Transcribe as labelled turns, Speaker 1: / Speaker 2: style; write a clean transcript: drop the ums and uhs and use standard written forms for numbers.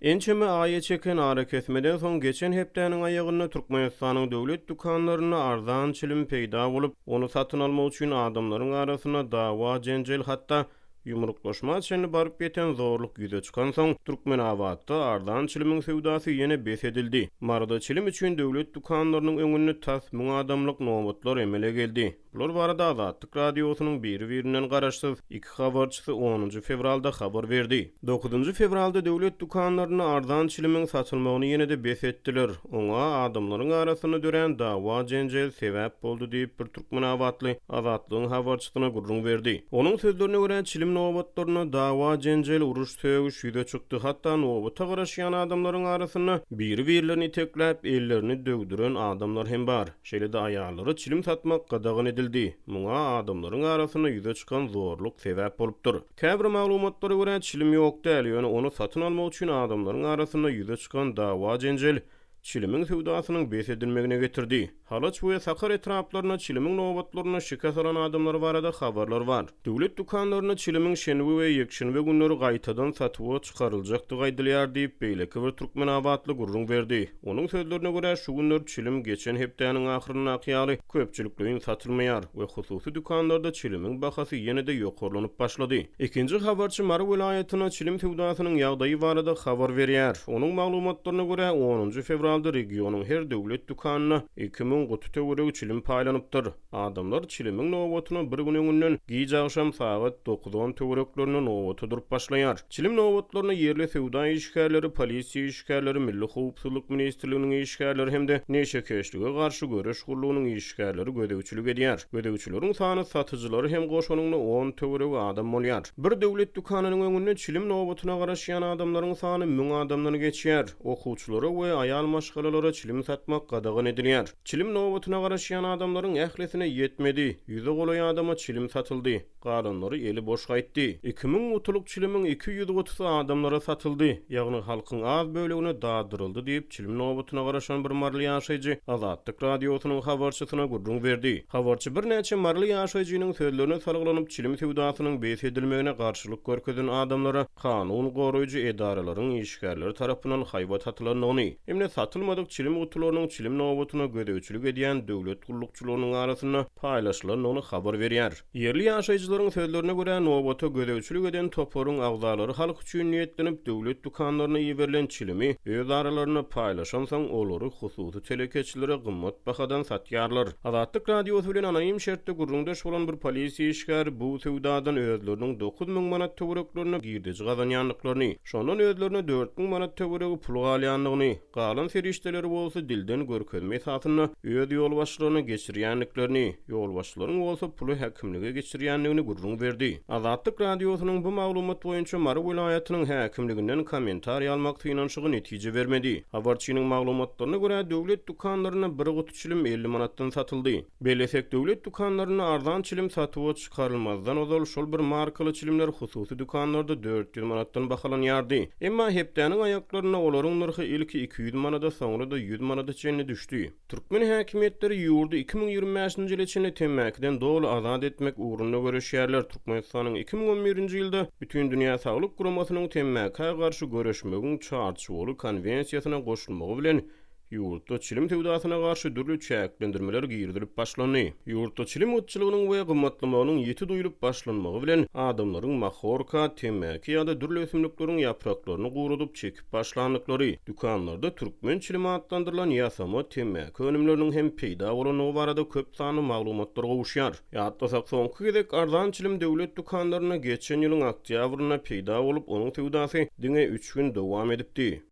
Speaker 1: Ençeme aýa çeken arakesmeden soň geçen hepdäniň aýagynda Türkmenistanyň döwlet dükanlarynda arzan çilim peýda bolup, ony satyn almak üçin adamlaryň arasynda dawa-jenjel, hatda ýumruklaşma çenli baryp ýeten zorluk ýüze çykansoň, Türkmenabatda arzan çilimiň söwdasy ýene bes edildi. Maryda çilim üçin döwlet dükanlarynyň öňünde tas müň adamlyk nobatlar emele geldi. Bular barada Azatlyk Radiosynyň biri-birinden garaşsyz iki habarçysy onunjy fewralda habar berdi. Dokuzynjy fewralda döwlet dükanlarynda arzan çilimiň satylmagyny ýene-de bes etdiler. Oňa adamlaryň arasynda dörän dawa-jenjel sebäp boldy diýip, bir türkmenabatly Azatlygyň habarçysyna gürrüň berdi. Onuň sözlerine görä, çilim nobatlarynda dawa-jenjel, uruş-sögüş ýüze çykdy, hatda nobata garaşýan adamlaryň arasynda biri-birlerini itekläp, ellerini döwdüren adamlar hem bar. Şeýle-de aýallara çilim satmak gadagan edildi. Muňa adamlaryň arasynda ýüze çykan zorluk sebäp bolupdyr. Käbir maglumatlara görä, çilim ýok däl, ýöne ony satyn almak üçin adamlaryň arasynda ýüze çykan dawa-jenjel çilimiň söwdasynyň bes edilmegine getirdi. Halaç we Sakar etraplarynda çilimiň nobatlarynda şikes alan adamlar barada habarlar bar. Döwlet dükanlarynda çilimiň şenbe we ýekşenbe günleri gaýtadan satuwa çykaryljakdygy aýdylýar diýip, beýleki bir türkmenabatly gürrüň berdi. Onuň sözlerine görä, şu günler çilim geçen hepdäniň ahyryndaky ýaly köpçülikleýin satylmaýar we hususy dükanlarda çilimiň bahasy ýene-de ýokarlanyp başlady. Ikinji habarçy Mary welaýatynda çilim söwdasynyň ýagdaýy barada habar berýär. Onuň maglumatlaryna görä, onunjy fewralda regionyň her döwlet dükanynda 2000 guty töweregi çilim paýlanypdyr. Adamlar çilimiň nobatyna bir gün öňünden, giç agşam sagat dokuz-on töwereklerinde nobata durup başlaýar. Çilim nobatlaryna ýerli söwda işgärleri, polisiýa işgärleri, Milli howpsuzlyk ministrliginiň işgärleri hem-de neşekeşlige garşy göreş gullugynyň işgärleri gözegçilik edýär. Gözegçileriň sany satyjylary hem goşanyňda on töweregi adam bolýar. Bir döwlet dükanynyň öňünde çilim nobatyna garaşýan adamlaryň sany müň adamdan geçýär. Okuwçylara we aýal maşgalalara çilim satmak gadagan edilýär. Çilim nobatyna garaşýan adamlaryň ählisine ýetmedi, ýüze golaý adama çilim satyldy, galanlary eli boş gaýtdy. 2000 gutulyk çilimiň 200 gutusy adamlara satyldy, ýagny halkyň az bölegine daddyryldy diýip, çilim nobatyna garaşan bir maryly ýaşaýjy Azatlyk Radiosynyň habarçysyna gürrüň berdi. Habarçy birnäçe maryly ýaşaýjynyň sözlerine salgylanyp, çilim söwdasynyň bes edilmegine garşylyk görkezen adamlara kanun goraýjy edaralaryň işgärleri tarapyndan haýbat atylandygyny, hem-de satylmadyk çilim gutularynyň çilim nobatyna gözegçilik edýän döwlet gullukçylarynyň arasynda paýlaşylandygyny habar berýär. Ýerli ýaşaýjylaryň sözlerine görä, nobata gözegçilik eden toparyň agzalary halk üçin niýetlenip döwlet dükanlaryna iberilen çilimi öz aralarynda paýlaşansoň, olary hususy telekeçilere gymmat bahadan satýarlar. Azatlyk Radiosy bilen anonim şertde gürrüňdeş bolan bir polisiýa işgäri bu söwdadan özleriniň 9000 manat töwereklerinde girdeji gazanýandyklaryny, Şondan özlerine 4000 manat töweregi pul galýandygyny, galan serişdeleri bolsa dilden görkezme esasynda öz ýolbaşçylaryna geçirýändiklerini, ýolbaşçylaryň bolsa puly häkimlige geçirýändigini gürrüň berdi. Azatlyk Radiosynyň bu maglumat boýunça Mary welaýatynyň häkimliginden kommentariý almak synanyşygy netije bermedi. Habarçynyň maglumatlaryna görä, döwlet dükanlarynda bir guty çilim 50 manatdan satyldy. Bellesek, döwlet dükanlarynda arzan çilim satuwa çykarylmazdan ozal şol bir markaly çilimler hususy dükanlarda 400 manatdan bahalanýardy. Emma hepdäniň aýaklarynda olaryň nyrhy ilki 200 manada, soňra-da 100 manada çenli düşdi. Türkmen häkimiýetleri ýurdy 2025-nji ýyla çenli temmäkiden doly azat etmek ugrunda göreşýärler. Türkmenistanyň 2011-nji ýylda Bütindünýä Saglyk Guramasynyň temmäkä garşy göreşmegiň Çarçuwaly konwensiýasyna goşulmagy bilen, Ýurtda çilim söwdasyna garşy dürli çäklendirmeler girizilip başlandy. Ýurtda çilim gytçylygynyň we gymmatlamagynyň ýiti duýlup başlanmagy bilen, adamlaryň mahorka, temmäki ýa-da dürli ösümlikleriň ýapraklaryny guradyp çekip başlandyklary, dükanlarda türkmen çilimi atlandyrylan ýasama temmäki önümleriniň hem peýda bolandygy barada köp sanly maglumatlar gowuşýar. Ýatlasak, soňky gezek arzan çilim döwlet dükanlarynda geçen ýylyň oktýabrynda peýda bolup, onuň söwdasy diňe üç gün dowam edipdi.